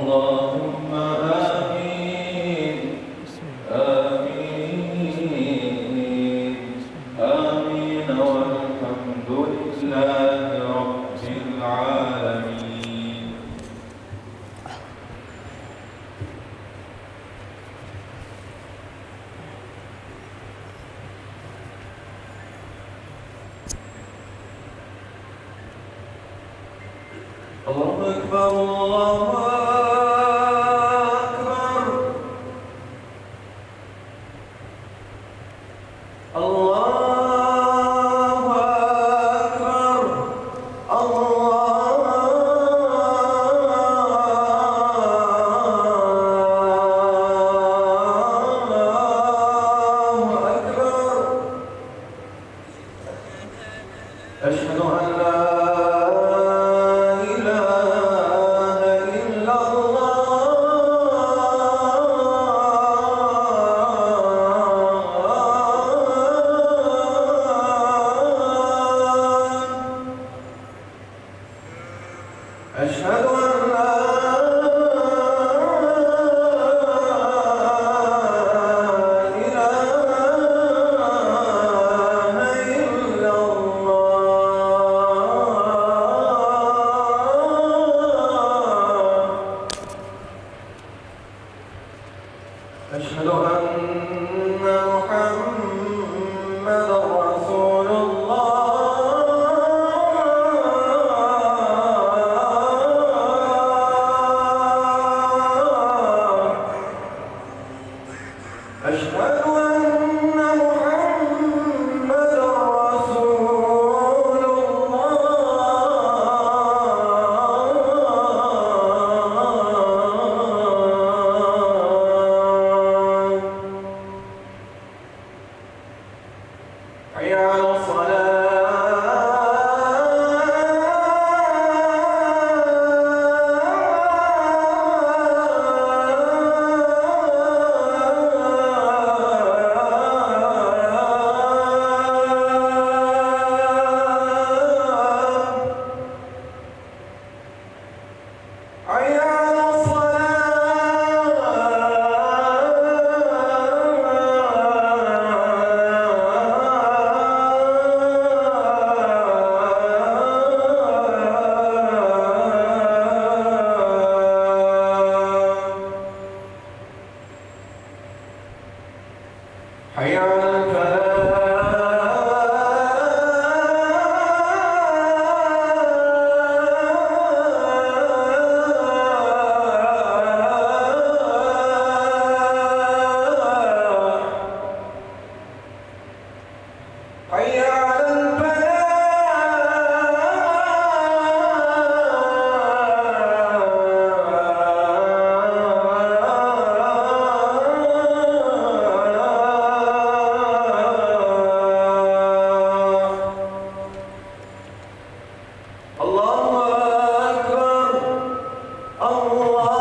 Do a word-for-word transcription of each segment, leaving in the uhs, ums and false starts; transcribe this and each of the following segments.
اللهم آمين. آمين. آمين. والحمد لله رب العالمين. الله أكبر، الله أكبر. الله أكبر. الله أكبر. أشهد أن لا إله إلا الله. أشهد أن لا إله إلا الله. أشهد أن محمدا رسول الله. أشهد أن محمدا رسول الله. حي على الصلاة. حي على الصلاة. حي على الفلاح. حي على الفلاح. الله أكبر. الله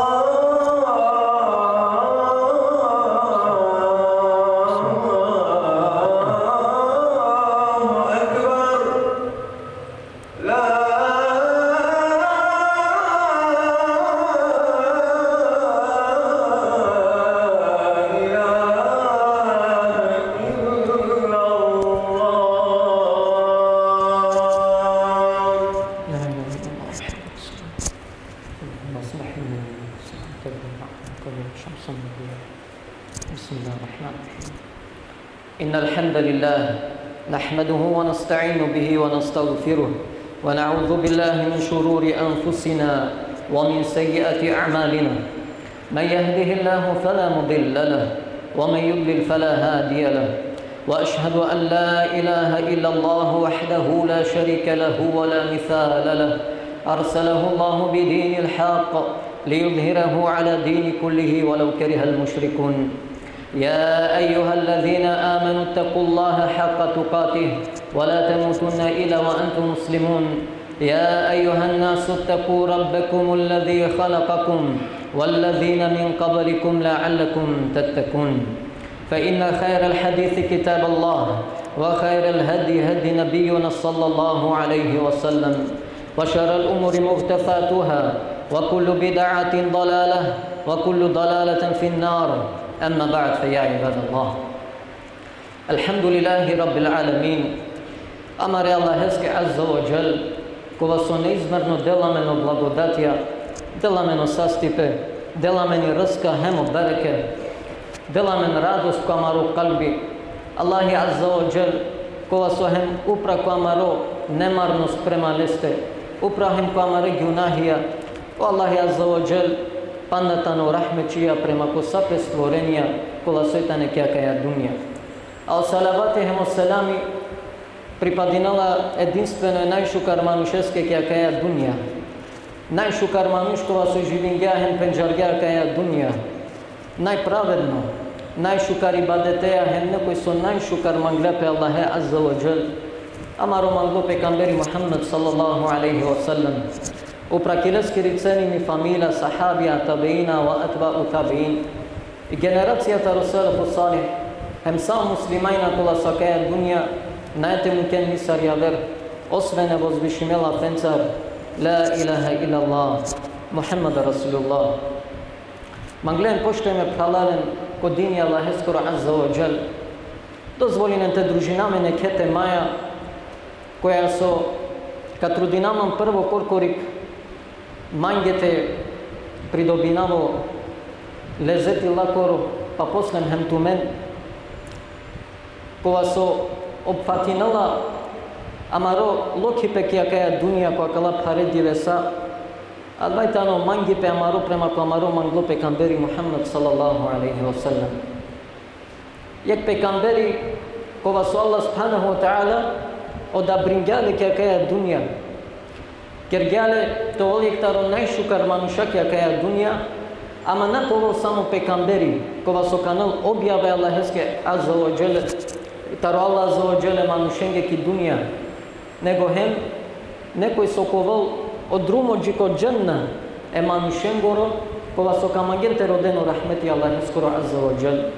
أكبر. لا إله إلا الله. لا إله إلا الله وحده لا شريك له. اللهم صل على سيدنا محمد وعلى آله وصحبه وسلم. بسم الله الرحمن الرحيم. إن الحمد لله نحمده ونستعين به ونستغفره، ونعوذ بالله من شرور أنفسنا ومن سيئات أعمالنا. من يهده الله فلا مضل له، ومن يضلل فلا هادي له. وأشهد أن لا إله إلا الله وحده لا شريك له ولا مثال له. أرسله الله بدين الحق ليظهره على الدين كله ولو كره المشركون. يا أيها الذين آمنوا اتقوا الله حق تقاته ولا تموتن إلا وأنتم مسلمون. يا أيها الناس اتقوا ربكم الذي خلقكم والذين من قبلكم لعلكم تتقون. فإن خير الحديث كتاب الله، وخير الهدي هدي نبينا صلى الله عليه وسلم، وشر الأمور محدثاتها، وكل بدعة ضلالة، وكل ضلالة في النار. أما بعد، فيا عباد الله. الحمد لله رب العالمين. Amare Allaheske azze ve dželle, kova so neizmerno dela amen o blagodatija, dela amen o sastipe, dela amen i rizka hem o bereke, dela amen radost ko amaro kalbi. Allahi azze ve dželle, kova so hem upra ko amaro nemarnost prema leste, upra hem ko amare gunahija, o Allahi azze ve dželle panda tano rahmetčija prema ko sa pe stvorenija kola soj tane ki akaja dunja. A o salavati hem o selami pripadinela edinstveno e najšukar manušeske ki akaja dunja. Najšukar manuš kova so živingja hem pendžargja akaja dunja. Najpravedno, najšukar ibadeteja hem nekoj so najšukar manglja pe Allahe azze ve dželle. Amaro manglo pejgamberi Muhammed sallallahu alejhi ve sellem. Upra ki leskiri cenimi familija, sahabija, tabeina, ve etba'u tabein. I generacija taro selefu salih, hem sa muslimanja kola so akaja dunja, nane te muken nisar javer, osven e vozvišime lafencar, la ilahe illallah, Muhammed Resulullah. Manglen, poštovime phralalen, ko dini Allaheskoro azze ve dželle. Dozvolinen te družina amen e kete maja, koja so ka trudina amen prvo korkorik mange te pridobinav o lezeti lakoro, pa poslen hem tumen, kova so opfatinela amaro lokhipe ki akaja dunja ko akala phare divesa, adava tano mangipe amaro prema ko amaro manglo pejgamberi Muhammed sallallahu alejhi ve sellem. Jekh pejgamberi kova so Allah subhanehu ve teala odabringja le ki akaja dunja. Kergja le te ovel jekh taro najšukar manuša ki akaja dunja, ama na te ovel samo pejgamberi, kova so ka anel objava e Allaheske azze ve dželle, taro Allah azze ve dželle manušenge ki dunja, nego hem nekoj so ka ovel o drumo dži ko dženne e manušengoro, kova so ka mangen te roden o rahmeti Allaheskoro azze ve dželle.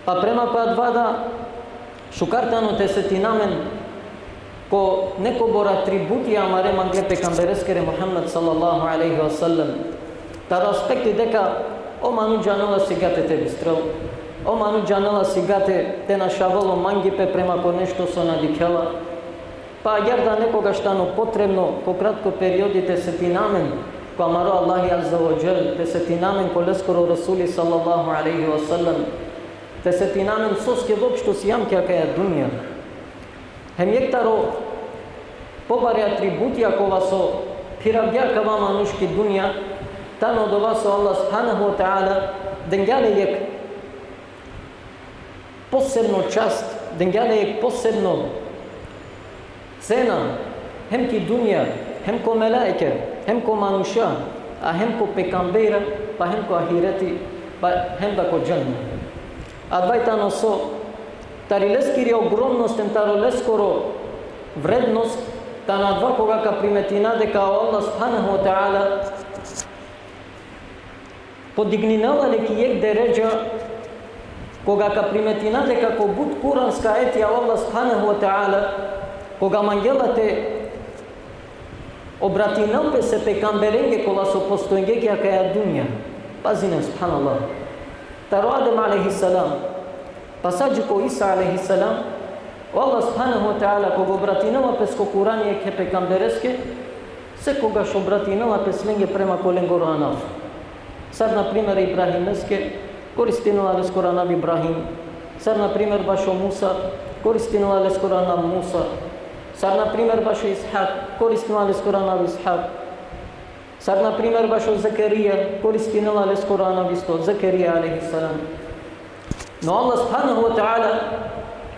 Pa prema ko adava da šukar tano te setina amen ko nekobor atributi amare mangle pejgambereskere Muhammed sallallahu alejhi ve sellem. Taro aspekti deka o manuš džanela sigate te bistrel, o manuš džanela sigate te našavel o mangipe prema ko nešto so na dikhela. Pa agjaar da nekogaš tano potrebno ko kratko periodi te setina amen ko amaro Allahi azze ve dželle, te setina amen ko leskoro Resuli sallallahu alejhi ve sellem, te setina amen soske voopšto sijam ki akaja dunja. Hem jekh taro pobare atributija kova so phiravgja akava manuš ki dunja, tano odova so Allah subhanehu ve teala dengja le jekh posebno čast, dengja le jekh posebno cena, hem ki dunja, hem ko melaike, hem ko manuša, a hem ko pejgambera, pa hem ko ahireti, pa hem da ko dženne. Adava tano so, tari leskiri ogromnost hem taro leskoro vrednost, tano adava koga ka primetina deka o Allah subhanehu ve teala podigninela le ki jekh deredža, koga ka primetina deka ko but kuranska ajetija o Allah subhanehu ve teala, koga mangela te obratinel pes e pejgamberenge kola so postojnge ki akaja dunja. Pazinen, subhanallah. Taro Adem alejhi selam, pa sa dži ko Isa alejhi selam, o Allah subhanehu ve teala koga obratinela pes ko Kurani jekhe pejgambereske, sekogaš obratinela pes lenge prema ko lengoro anav. Sar na primer Ibrahimeske, koristinela leskoro anav Ibrahim. Sar na primer bašo Musa, koristinela leskoro anav Musa. Sar na primer bašo Ishak, koristinela leskoro anav Ishak. Sar na primer bašo Zekerija, koristinela leskoro anav isto Zekerija alejhi selam. No Allah subhanehu ve teala,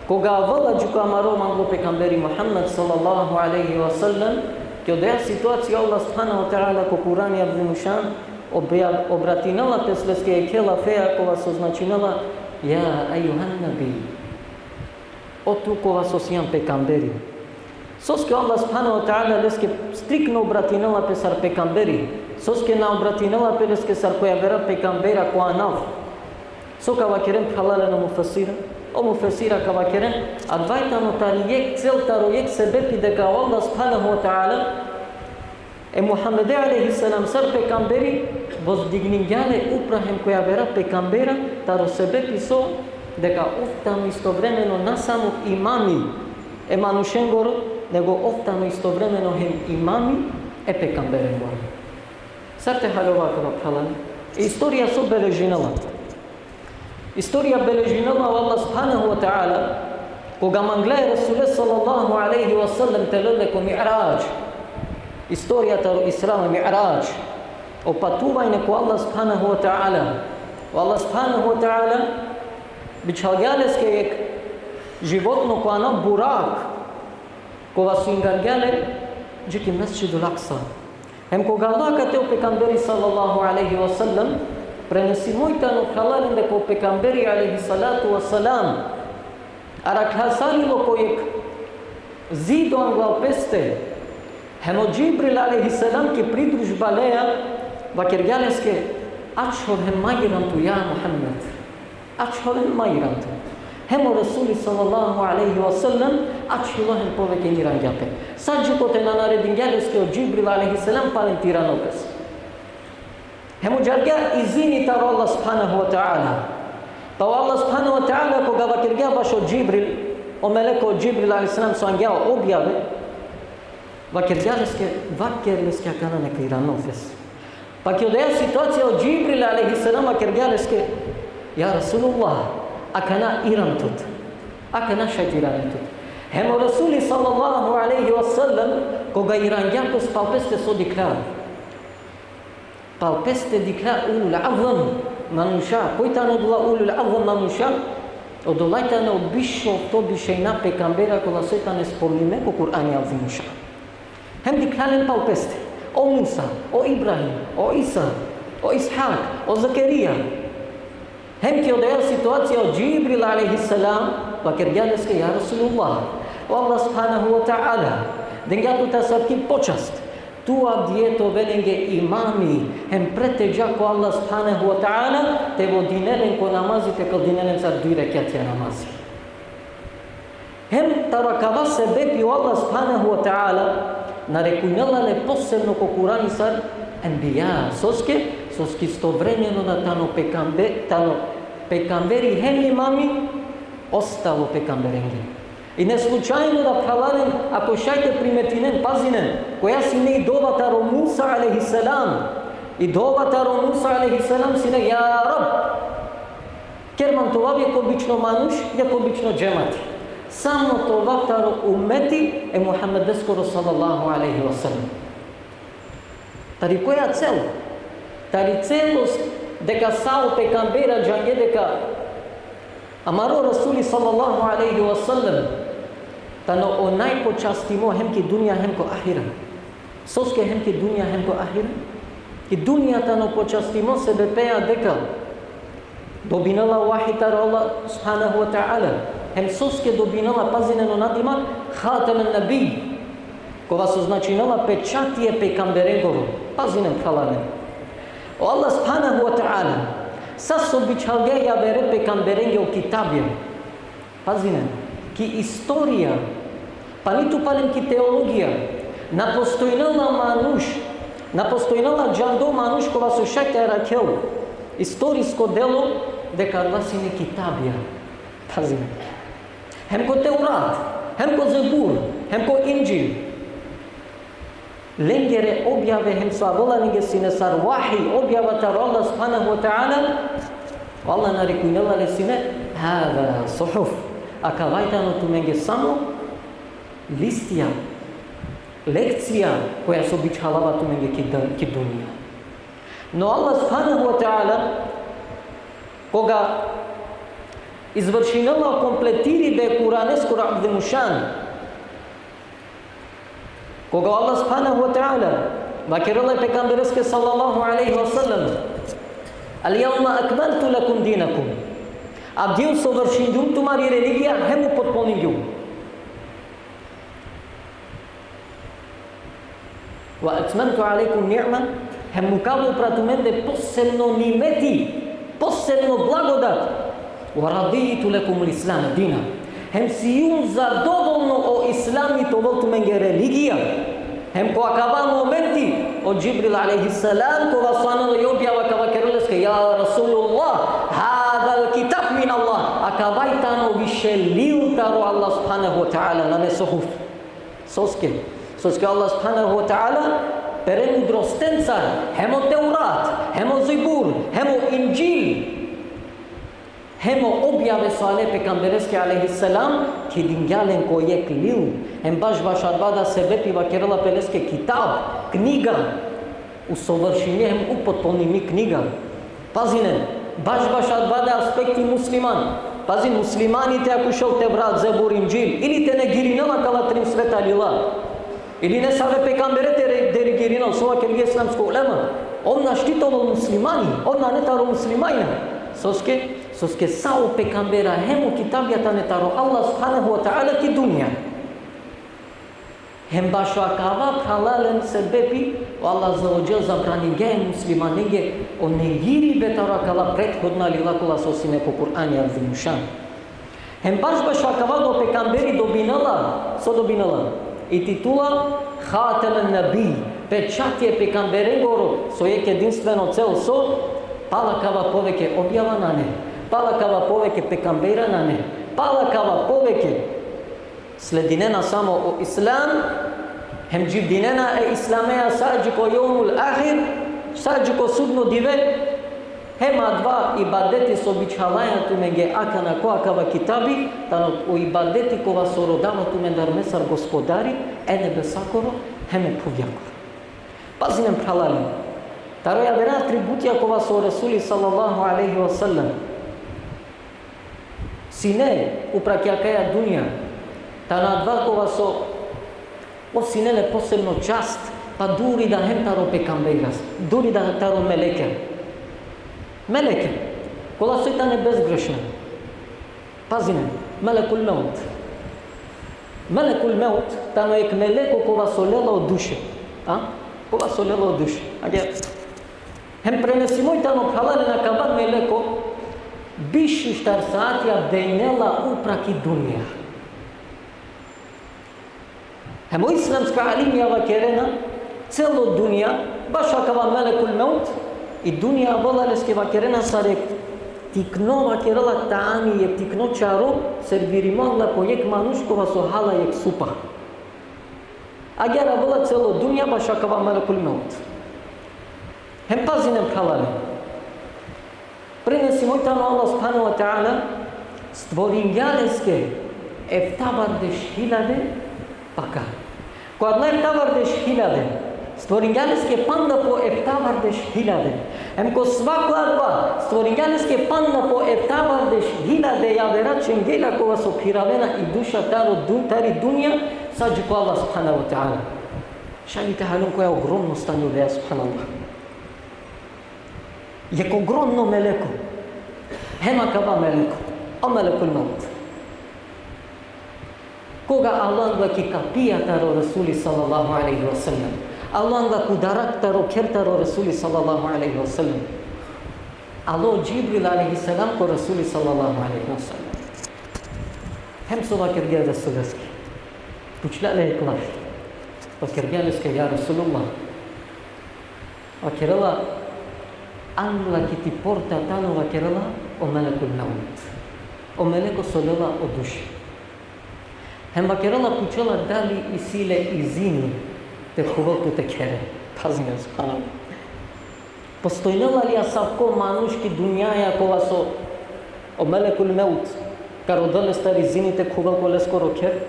koga avela dži ko amaro manglo pejgamberi Muhammed sallallahu alejhi ve sellem, ki odoja situacija Allah subhanehu ve teala ko Kurani Azimušan obja-, obratinela pes leske jekhe lafeja kova so značinela: Ja ejuhen nebi. O tu kova so sian pejgamberi. Soske Allah subhanehu ve teala leske striktno obratinela pes sar pejgamberi? Soske na obratinela pes leske sar ko javera pejgambera ko anav? So ka vakeren, phralalen, o mufesira? O mufesira ka vakeren, adava tano tari jekh cel, taro jekh sebepi deka o Allah subhanehu ve teala E Muhammede alejhi selam sar pejgamberi, vozdigningja le upra hem ko javera pejgambera, taro sebepi so deka ov tano istovremeno na samo imami e manušengoro, nego ov tano istovremeno hem imami e pejgamberengoro. Sar te haljova akava, phralalen? Istorija so beležinela? Istorija beležinela o Allah subhanahu ve teala, koga mangla e Resule sallallahu alejhi ve sellem te lel le ko Mi'radž. Istorija taro Isra ve Mi'radž. O patuvanje ko Allah subhanahu ve teala. O Allah subhanahu ve teala bičhalgja leske jekh životno ko anav Burak, kova so ingargja le dži ki Mesdžidul Aksa. Hem koga la akate o pejgamberi sallallahu alejhi ve sellem, prenesimo i tano, phralalen, deka o pejgamberi alejhi salatu ve selam arakhlasarilo ko jekh zido anglal peste, hem o Džibril alejhi selam ki pridružba leja vakergja leske: Ačhol hem ma iran tut, ja Muhammed. Ačhol hem ma iran tut. Hem o Resuli sallallahu alejhi ve sellem ačhilo hem poveke na irangja pe. Sa dži kote na naredingja leske o Džibril alejhi selam palem te iranel pes. Hem udžargja izini taro Allah subhanahu ve teala. Pa o Allah subhanahu ve teala koga vakergja bašo Džibril, o meleko Džibril alejhi selam so angja o objave, vakergja leske, vaker leske akana neka iranel pes. Pa ki odoja situacija o Džibril alejhi selam vakergja leske: Ja Resulullah, akana iran tut. Akana šaj te iran tut. Hem o Resuli sallallahu alejhi ve sellem, koga irangja pes, pal peste so dikhlja? Pal peste dikhlja ulul azm manuša. Koj tane odola ulul azm manuša? Odola tane o biš ofto, biš enja pejgambera kola so tane spomnime ko Kur'ani Azimušan. Hem dikhlja len pal peste: o Musa, o Ibrahim, o Isa, o Ishak, o Zekerija. Hem ki odoja situacija o Džibril alejhi selam vakergja leske: Ja Resulullah, o Allah subhanahu ve teala dengja tut asavki počast. Tu avdive te ove lenge imami, hem pred te dža ko Allah subhanahu ve teala, te vodine len ko namazi, te kldine len sar duj rekjatija namazi. Hem taro akava sebepi o Allah subhanahu ve teala narekujnela le posebno ko Kur'ani sar enbija. Soske? Soske istovremeno da tano pejgambe-, tano pejgamberi hem imami ostalo pejgamberenge. I ne slučajno da, phralalen, ako šaj te primetinen, pazinen, koja sine i dova taro Musa alejhi selam. I dova taro Musa alejhi selam sine: Ja Rab, ker man te ovav jekh obično manuš, jekh obično džemati. Samo te ovav taro umeti e Muhammedeskoro sallallahu alejhi ve sellem. Tari koja cel? Tari celost, deka sa o pejgambera džange deka amaro Resuli sallallahu alejhi ve sellem tano o najpočastimo hem ki dunja hem ko ahiret. Soske hem ki dunja hem ko ahiret? Ki dunja tano počastimo sebepeja deka dobinela vahi taro Allah subhanahu ve teala. Hem soske dobinela, pazinen o nadimak Hatemen Nebij, kova so značinela pečati e pejgamberengoro. Pazinen, phralalen. O Allah subhanahu ve teala sa so bičhalgja javere pejgamberenge o kitabija, pazinen, ki istorija, pa nitu palem ki teologija, na postojnela manuš, na postojnela džando manuš kova so šaj te arakhel istorisko delo deka adala sine kitabija. Pazinen. Hem ko Teurat, hem ko Zebur, hem ko Indžil. Lengere objave hem so avela lenge sine sar vahi, objava taro Allah subhanahu ve teala, o Allah narekujnela le sine: Hada suhuf. Akava tano tumenge samo listija, lekcija koja so bičhalava tumenge ki da-, ki dunja. No Allah subhanahu ve teala, koga izvršinela kompletiribe e Kur'aneskoro azimušan, koga o Allah subhanahu ve teala vakerela e pejgambereske sallallahu alejhi ve sellem: Al-jevme ekmeltu lekum dinekum. Avdive sovršingjum tumari religija hem upotpuningjum. Ve etmemtu alejkum ni'me, hem mukava upra tumende posebno nimeti, posebno blagodat. Ve raditu lekumul islame dina. Hem sijum zadovolno o islami te ovel tumenge religija. Hem ko akava momenti, o Džibril alejhi selam, kova so anela i objava, ka vakerel leske: Ja Resulullah, hadal kitab min Allah, akava i tano više lil taro Allah subhanahu wa ta'ala, nane suhuf. Soske? Soske Allah subhanahu wa ta'ala pere mudrostencar hem o Teurat, hem o Zebur, hem o Indžil, hem o objave so ale pejgambereske alejhi selam, kidingja len ko jekh lil, hem baš baš adava da sebepi vakerela pe leske kitab, knjiga, usovršimi hem upotpunimi knjiga. Pazinen, baš baš adava da aspekti musliman. Pazin, muslimani te ako šel Tevrat, Zebur, Indžil, ili te negirinel akala trin sveta lila. Ili nesave pejgambere te re-, derigirinel, so vakergje islamsko ulema. Ov našti te ovel muslimani, ov nane taro muslimanja. Soske? Soske sa o pejgambera hem o kitabija tane taro Allah subhanahu wa ta'ala ki dunja. Hem bašo akava, phralalen, sebepi o Allah azze ve dželle zabraningja e muslimanenge o negiribe taro akala prethodna lila kola so sine ko Kur'ani Azimušan. Hem baš bašo akava da o pejgamberi dobinela, so dobinela? I titula Hatemen Nebi, pečati e pejgamberengoro, so jekh edinstveno cel so, pala kava poveke objava nane, pala kava poveke pejgambera nane, pala kava poveke sledinena samo o Islam, hem dživdinena e Islamea sa dži ko jevmul ahir, sa dži ko sudno dive, hem adava ibadeti so bičhalaja tumenge akana ko akava kitabi, tano o ibadeti kova so rodava tumendar me sar Gospodari e nebesakoro hem e phuvjakoro. Pazinen, phralalen. Taro javera atributija kova so o Resuli sallallahu alejhi ve sellem sine upra ki akaja dunja, tano adava kova so ov sine le posebno čast, pa duri da hem taro pejgamberas, duri da taro meleke. Meleke, kola so i tane bezgrešna. Pazinen, melekul mevt. Melekul mevt tano jekh meleko kova so lela o duše. A? Kova so lela o duše. Agjaar, hem prenesimo i tano, phralalen, akava meleko biš u štar saatija bdejnela upra ki dunja. Hem o islamska alimija vakerena, celo dunja, bašo akava melekul mevt, i dunja avela leske, vakerena, sar jekh tikno, vakerela, tani, jekh tikno čaro, servirimo adala ko jekh manuš kova so hala jekh supa. Agjaar avela celo dunja bašo akava melekul mevt. Hem pazinen, phralalen. Prenesimo i tano, Allah subhanahu wa ta'ala stvoringja leske eftavardeš hiljade paka. Ko adala eftavardeš hiljade stvoringja leske panda po eftavardeš hiljade. Hem ko svako adava stvoringja leske panda po eftavardeš hiljade javera čengelja kova so phiravena i duša taro dun-, tari dunja, sa dži ko Allah subhanahu wa ta'ala. Šaj te haljon koja ogromnost tani odoja, subhanallah. Jekh ogromno meleko. Hem akava meleko, o melekul mevt, koga alo angla ki kapija taro Resuli sallallahu alejhi ve sellem, alo angla ko darak taro kher taro Resuli sallallahu alejhi ve sellem, alo Džibril alejhi selam ko Resuli sallallahu alejhi ve sellem. Hem so vakergja e Resuleske? Pučlja le jekh lafi. Vakergja leske: Ja Resulullah, vakerela, angla ki ti porta tano, vakerela, o melekul mevt, o meleko so lela o duše. Hem vakerela, pučela dali isi le izini te khuvel tut e khere. Pazinen, subhanallah. Postojnela li asavko manuš ki dunjaja kova so o melekul mevt ka rodel lestar izini te khuvel ko leskoro kher,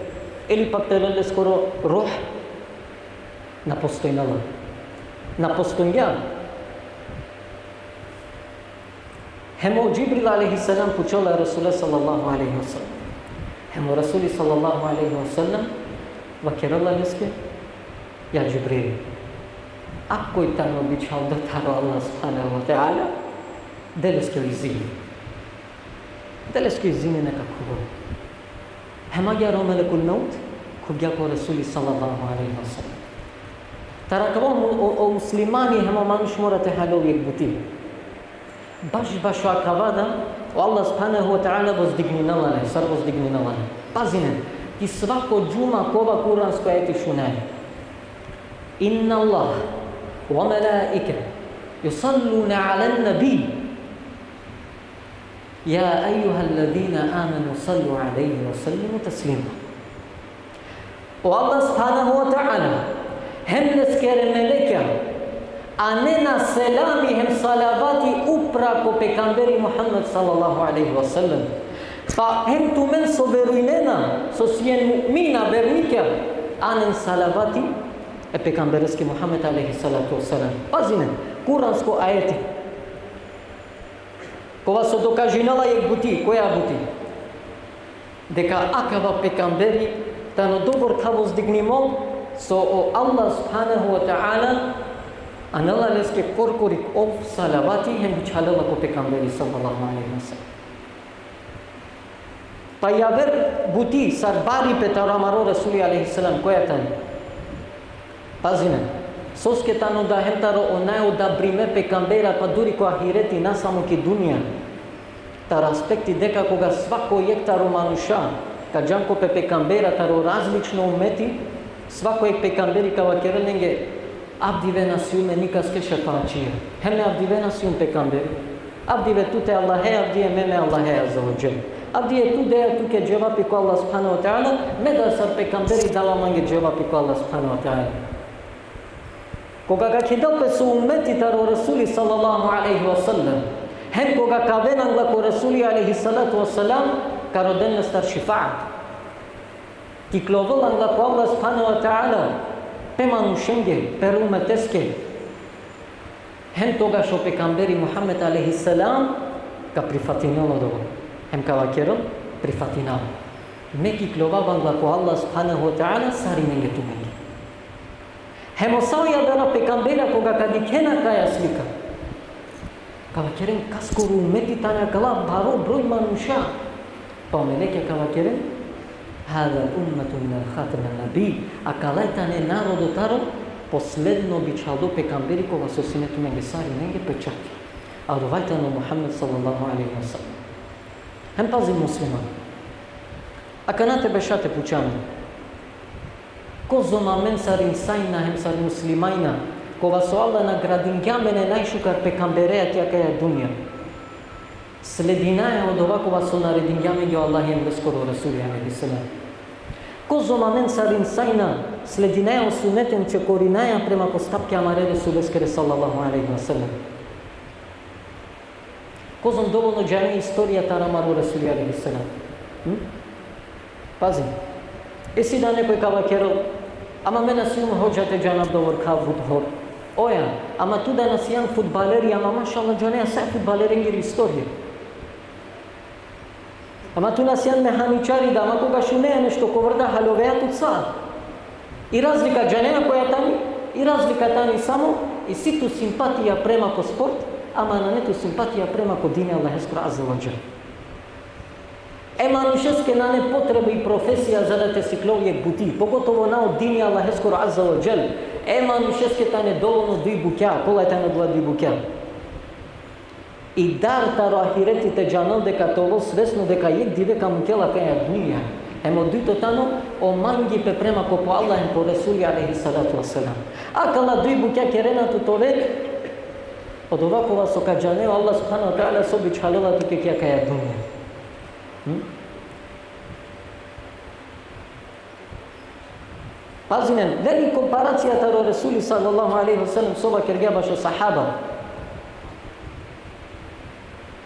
ili pak te lel leskoro ruh? Na postojnela. Na postojngja. Hem o Džibril alejhi selam pučela e Resule sallallahu alejhi ve sellem. Hem o Resuli sallallahu alejhi ve sellem vakerela leske: Ja Džibril, akoj tano bičhaldo taro Allah subhanahu wa ta'ala, de leske o izini. De leske o izini neka khuvel. Hem agjaar o melekul mevt khuvgja ko Resuli sallallahu alejhi ve sellem. Taro akava o, o, o muslimani hem o manuš mora te halel jekh buti. Baš, bašo akava da o Allah subhanahu wa ta'ala vozdigninela le, sar vozdigninela le. Pazinen, ki svako džuma kova kuransko ajeti šunaja. إن الله وملائكته يصلون على النبي يا أيها الذين آمنوا صلوا عليه وسلموا تسليما. O Allah subhanahu wa ta'ala hem leskere melekja anena selami hem salavati upra ko pejgamberi Muhammed sallallahu alejhi ve sellem. Pa hem tumen so verujnena, so sien mu'mina, vernikja, anen salavati e pejgambereske Muhammed alejhi salatu ve selam. Pazinen, kuransko ajeti. Kova so dokažinela jekh buti, koja buti? Deka akava pejgamberi tano dobor kavo zdignimo, so o Allah subhanahu wa ta'ala anela leske korkori ov salavati hem bičhalela ko pejgamberi sallallahu alejhi ve sellem. Pa javer buti sar baripe taro amaro Resuli alejhi selam, koja tani? Pazinen, soske tano da hem taro o najodabrime pejgambera, pa duri ko ahireti, na samo ki dunja. Taro aspekti deka koga svako jekh taro manuša ka džan ko pe pejgambera taro različno umeti, svako jekh pejgamberi ka vakerel lenge: Avdive na sijum me nikaske šefaatčija. Hem me avdive na sijum pejgamberi. Avdive tute Allahe, avdive me me Allahe azze ve dželle. Avdive tu deja tuke dževapi ko Allah subhanahu wa ta'ala, me da sar pejgamberi dava mange dževapi ko Allah subhanahu wa ta'ala. Koga ka kidel pe so umeti taro Resuli sallallahu alejhi ve sellem, hem koga ka aven angla ko Resuli alejhi salatu ve selam, ka roden lestar šifaat. Ka iklovel angla ko Allah subhanahu wa ta'ala pe manušenge, pe umeteske. Hem togaš o pejgamberi Muhammed alejhi selam ka prifatinel odova. Hem ka vakerel: Prifatinava. Me ka iklovav angla ko Allah subhanahu wa ta'ala sarinenge tumenge. Hem o sa o javera pejgambera koga ka dikhena akaja slika, ka vakeren: Kaskoro umeti tane akala baro broj manuša? Pa o melekja ka vakeren: Hada ummetun la hateme nebi. Akala tane narodo taro posledno bičhaldo pejgamberi, kova so sine tumenge sarinenge pečati. A odova tano Muhammed sallallahu alejhi ve sellem. Hem pazi musliman. Akana te beša te puča amen. Kozom amen sar insajna hem sar muslimajna, kova so Allah nagradingja amen e najšukar pejgambereja ki akaja dunja, sledinaja odova kova so naredingja amenge o Allahi hem leskoro Resuli alejhi selam? Kozom amen sar insajna sledinaja o suneti hem čekorinaja prema ko stapke amare Resuleskere sallallahu alejhi ve sellem? Kozom dovoljno džane istorija taro amaro Resuli alejhi selam? Hm? Pazi. Isi da nekoj ka vakerel: Ama me na sijum hodža te džanav dovoljno kavo but hor. Oja, ama tu da na sijan fudbaleri, ama mašallah džanea sa e fudbalerengiri istorija. Ama tu na sijan mehaničari, da ama koga šunea nešto ko vrda haljovea tut sa. I razlika džanea koja tani? I razlika tani samo isi tu simpatija prema ko sport, ama nane tu simpatija prema ko dini Allaheskoro azze ve dželle. E manušeske nane potreba i profesija za da te sikljol jekh buti, pogotovo na o dini Allaheskoro azze ve dželle. E manušeske tane dovoljno duj bukja, kola tane odola duj bukja? I dar taro ahireti te džanel deka te ovel svesno deka jekh dive ka mukel akaja dunja. Hem o dujto tano o mangipe prema ko po Allah hem po Resuli alejhi salatu ve selam. Akala duj bukja kerena tut ove odova kova so ka džanel o Allah subhanahu ve teala so bičhalela tuke ki akaja dunja. Hm? Pazinen, len i komparacija taro Resuli sallallahu alejhi ve sellem so vakergja bašo sahaba.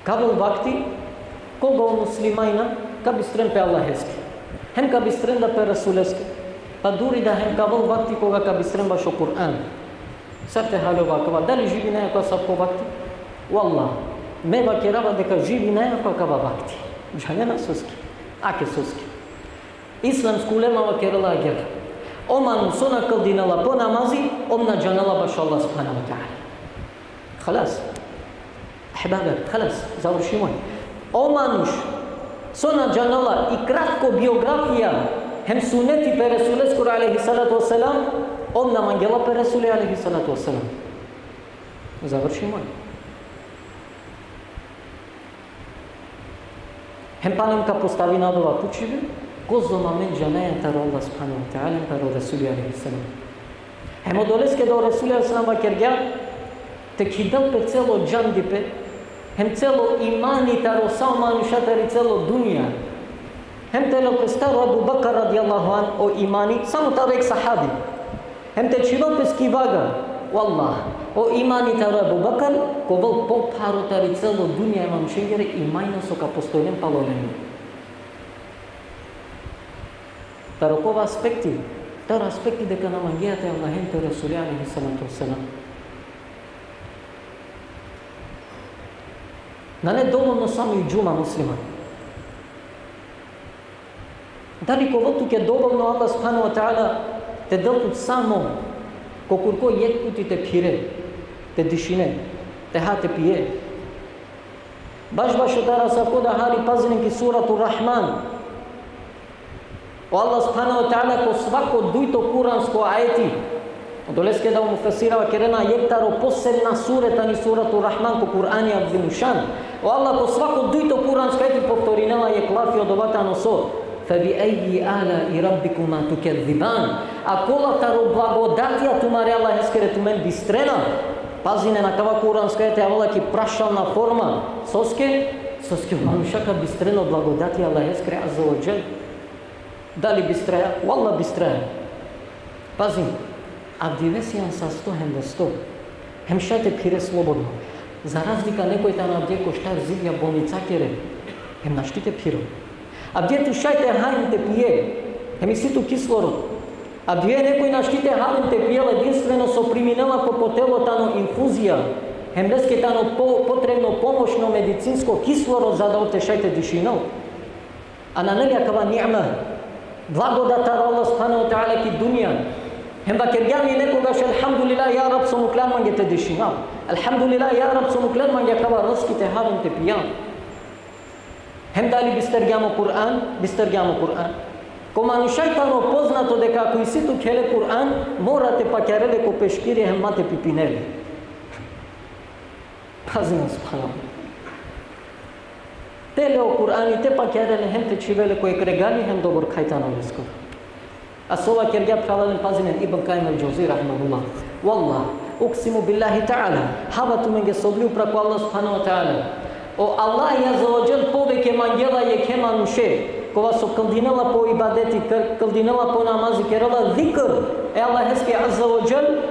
Ka avel vakti koga o muslimanja ka bistren pe Allaheske. Hem ka bistren da pe Resuleske. Pa duri da hem ka avel vakti koga ka bistren bašo Kur'an. Sar te haljova akava? Dali živinaja ko asavko vakti? Vallah, me vakerava deka živinaja ko akava vakti. Džanena soske? Ake soske. Islamsko ulema vakerela agjaar: O manuš so na kldinela po namazi, ov na džanela bašo Allah subhanahu ve teala. Halas. Ahbabe, halas, završimo. O manuš so na džanela i kratko biografija hem suneti pe Resuleskoro alejhi salatu ve selam, ov na mangela pe Resuli alejhi salatu ve selam. Završimo. Hem palem ka postavina odova pučibe, kozom amen džanaja taro Allah subhanahu ve teala hem taro Resuli alejhi selam? Hem odoleske da o Resul alejhi selam vakergja, te kidel pe celo džandipe, hem celo imani taro sa o manuša tari celo dunja. Hem te lel pes taro Ebu Bekar radijallahu anh o imani, samo taro jekh sahabi. Hem te čhivel pes ki vaga, o Allah, o imani taro Ebu Bekar, ka ovel popharo tari celo dunja e manušengere imani so ka postojnen palo lenge. Taro kova aspekti? Taro aspekti deka na mangea te Allahe hem te Resuli alejhi salatu vesselam. Nane dovoljno samo i džuma, musliman. Dali ka ovel tuke dovoljno, Allah subhanahu wa ta'ala te del tut samo ko kurko jekh puti te phire, te dišine, te ha, te pije? Baš, baš odara sa koda hari, pazinen ki Suratu Rahman. O Allah subhanahu wa ta'ala ko svako dujto kuransko ajeti, odoleske da o mufesira vakerena jekh taro posebna sure tani Suratu Rahman ko Kur'ani Azimušan. O Allah ko svako dujto kuransko ajeti povtorinela jekh lafi, odova tano so: فبأي آلاء ربكما تكذبان. A kola taro blagodatija tumare Allaheskere tumen bistrena? Pazinen, akava kuransko ajeti avela ki prašalna forma. Soske? Soske o manuša ka bistren o blagodatija Allaheskere azze ve dželle. Dali bistraja? Wallah, bistraja. Pazin, avdive sian sasto hem vesto, hem šaj te phire slobodno. Za razlika nekoj tano avdive ko štar zidija bolnicakere, hem našti te phirel. Avdive tu šaj te ha hem te pije, hem isi tu kislorod. Avdive nekoj našti te ha hem te pijel, edinstveno so priminela ko po telo tano infuzija, hem leske tano po-, potrebno pomošno medicinsko kislorod za da ov te šaj te dišinel. A nane li akava ni'me, blagodat taro Allah subhanahu wa ta'ala ki dunja? Hem vakergjam li nekogaš: Elhamdulillah, ja Rab, so mukhljan mange te dišinav. Elhamdulillah, ja Rab, so mukhljan mange akava rizki te hav hem te pijav. Hem dali bistergjam o Kur'an? Bistergjam o Kur'an. Ko manušaj tano poznato deka ako isi tu khele Kur'an, mora te pakjare le ko peškiri hem ma te pipine le. Pazin, subhanallah. Te le o Kur'ani, te pakjare le hem te čhive le ko jekh regali hem dobor khaj tano leskoro. A so vakergja, phralalen, pazinen, Ibn Kajim el-Džauzi, rahimahullah: Wallah, uksimu billahi ta'ala, hava tumenge sovli upra ko Allah subhanahu wa ta'ala. O Allah azze ve dželle poveke mangela jekhe manuše, kova so kldinela po ibadeti, kr-, kldinela po namazi, kerela zikr e Allaheske azze ve dželle,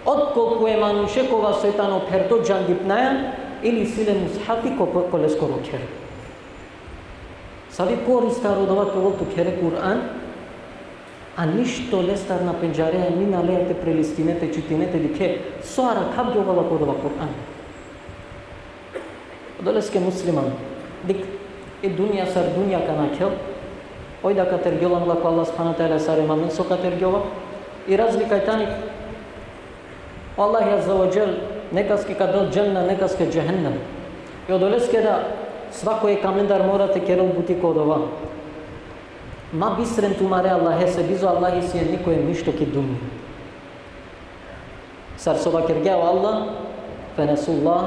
otkolku e manuše kova soj tano pherdo džandipnaja, ili isi le mushafi ko, ko, ko leskoro kher. Savi korist taro dova te ovel tu khere Kur'an, a ništo lestar na pendžareja, ni na leja te prelistine, te čitine, te dikhe so arakhavgjovela ko dova Kur'an. Odoleske, musliman, dik, i dunja sar dunja ka nakhel, oj da ka tergjol angla ko Allah subhanahu wa ta'ala sar e manden so ka tergjova, i razlika i tani, o Allah azze ve dželle nekaske ka del džennet, nekaske džehennem. I odoleske da svako jekh amendar mora te kerel buti ko dova. Ma bistren tumare Allahese, bizo Allahi sien nikoj ništo ki dunja. Sar so vakergja o Allah: فنسوا الله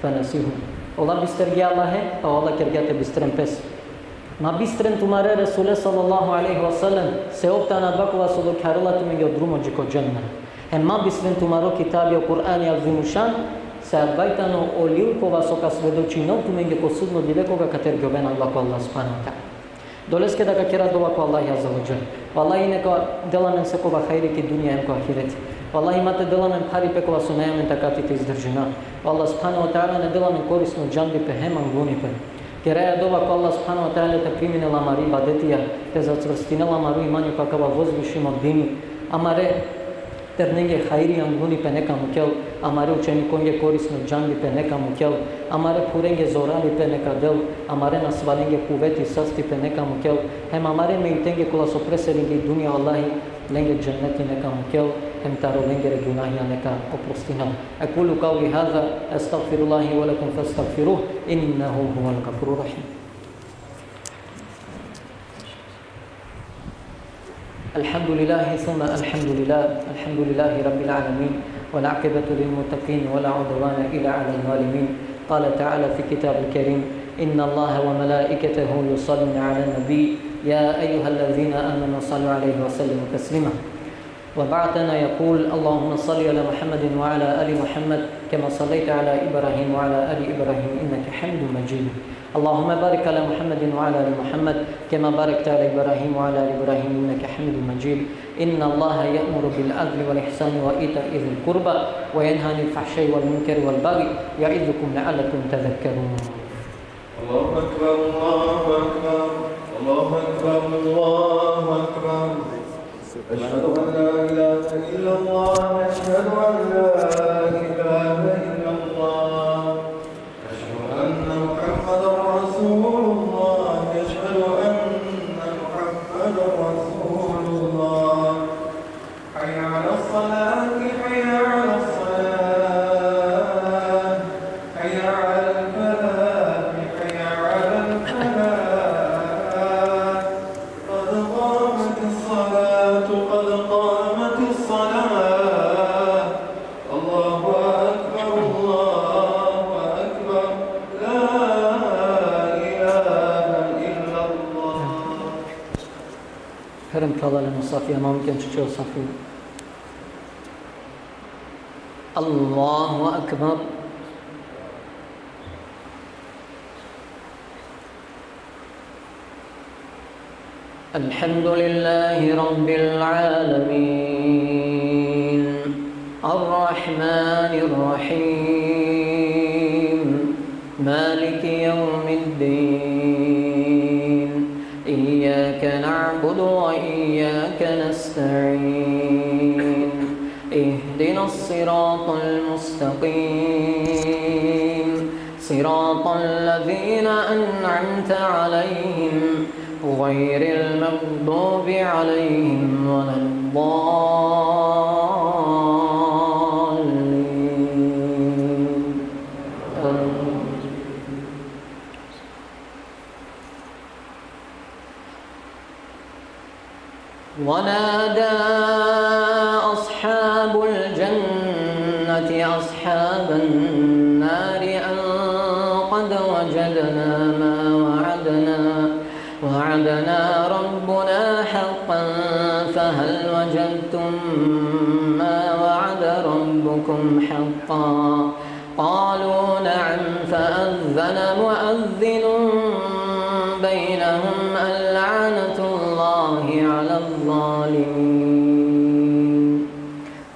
فنسيهم. Ola bistergja Allahe, a ola kergja te bistren pes. Ma bistren tumare Resule sallallahu alejhi ve sellem, se ov tano adava kova so dokharela tumenge o drumo dži ko džennet. Hem ma bistren tumaro kitabi, o Kur'ani Azimušan, se adava tano o lil kova so ka svedočinel tumenge ko sudno dive koga ka tergjoven adava ko Allah subhanahu wa ta'ala. Doleske da ka kera dova ko Allahi azze ve dželle. O Allahi neka del amen sekova hajri ki dunja hem ko ahireti. O Allahi ma te del amen pharipe kova so nane amen takati te izdržina. O Allah subhanahu wa ta'ala neka del amen korisno džandipe hem angunipe. Keraja dova ko Allah subhanahu wa ta'ala te priminel amari ibadetija, te zacvrstinel amaro imani ko akava vozvišimo dini. Amare ternenge hajri angunipe neka mukel, amare učenikonge korisno džandipe neka mukel, amare phurenge zoralipe neka del, amare nasvalenge kuveti, sastipe neka mukel, hem amare mejitenge kola so preselinge i dunja, o Allahi lenge dženneti neka mukel, hem taro lengere gunahija neka oprostinel. أقول قولي هذا، أستغفر الله لي ولكم فاستغفروه، إنه هو الغفور الرحيم. الحمد لله ثم الحمد لله، الحمد لله رب العالمين، والعاقبة للمتقين، ولا عدوان إلا على الظالمين. قال تعالى في كتاب الكريم: إن الله وملائكته يصلون على النبي، يا أيها الذين آمنوا صلوا عليه وسلموا تسليما. وبعثنا يقول: اللهم صل على محمد وعلى آل محمد كما صليت على إبراهيم وعلى آل إبراهيم إنك حميد مجيد. اللهم بارك على محمد وعلى آل محمد كما باركت على إبراهيم وعلى آل إبراهيم إنك حميد مجيد. إن الله يأمر بالعدل والإحسان وإيتاء ذي القربى وينهى عن الفحشاء والمنكر والبغي يعظكم لعلكم تذكرون. الله أكبر، الله أكبر، الله أكبر، الله أكبر. أشهد أن لا إله إلا الله، أشهد أن لا إله إلا الله، أشهد أن محمدا رسول الله، أشهد أن محمدا رسول الله. حي على الصلاة، حي على الصلاة، حي على الفلاح، حي على الفلاح. قد قامت الصلاة، قد قامت الصلاة. الله أكبر، الله أكبر. لا إله إلا الله. Hajde, phralalen, o safija, malo mukhen čače o safija. الله أكبر. الحمد لله رب العالمين. الرحمن الرحيم. مالك يوم الدين. إياك نعبد وإياك نستعين. اهدنا الصراط المستقيم. صراط الذين أنعمت عليهم غير المغضوب عليهم ولا الضالين. آمين. ونادى أصحاب الجنة أصحاب النار أن قد وجدنا ما وعدنا، وعدنا ربنا حقا فهل وجدتم ما وعد ربكم حقا؟ قالوا نعم فأذن مؤذن بينهم اللعنة الله على الظالمين.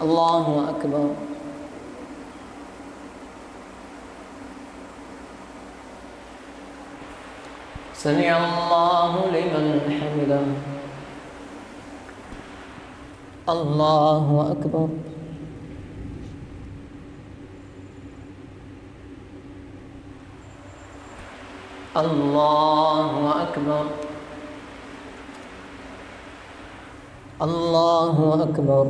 الله أكبر. سمع الله لمن حمده. الله أكبر. الله أكبر. الله أكبر.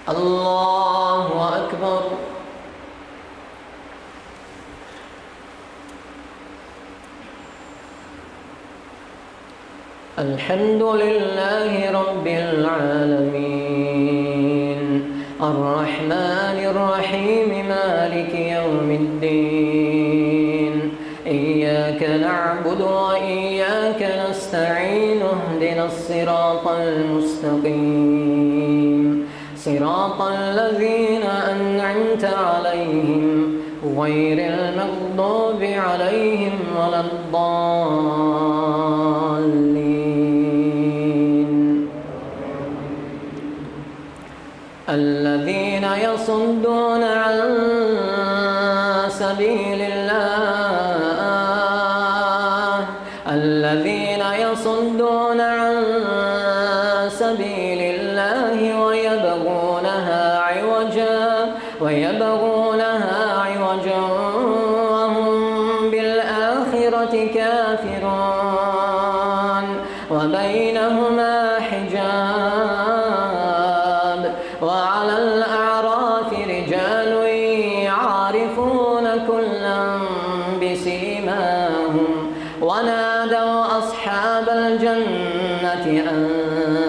الله أكبر. الحمد لله رب العالمين. الرحمن الرحيم. مالك يوم الدين. إياك نعبد وإياك نستعين. اهدنا الصراط المستقيم. صراط الذين أنعمت عليهم غير المغضوب عليهم ولا الضالين. الذين يصدون عن سبيل الله، الذين يصدون عن سبيل الله ويبغونها عوجا، ويبغونها عوجا وهم بالآخرة كافرون. وبينهما حجاب. وعلى الأعراف رجال يعرفون كلا بسيماهم ونادوا أصحاب الجنة أن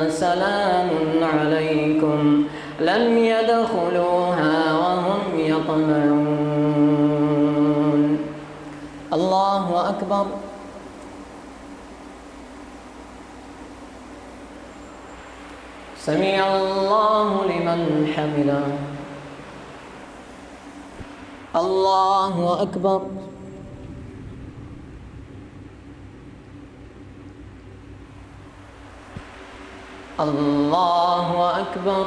سلام عليكم لم يدخلوها وهم يطمعون. الله أكبر. أكبر. سمع الله لمن حمده. الله أكبر. الله أكبر.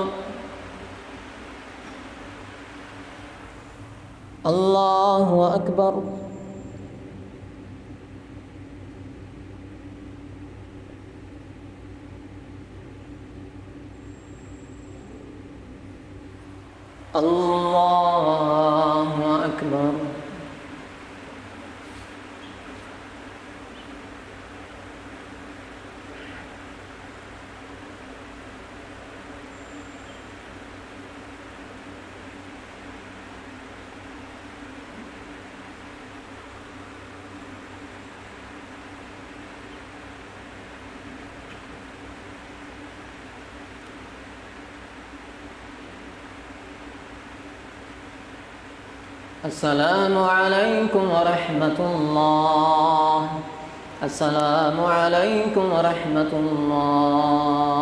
الله أكبر. الله أكبر. السلام عليكم ورحمة الله. السلام عليكم ورحمة الله.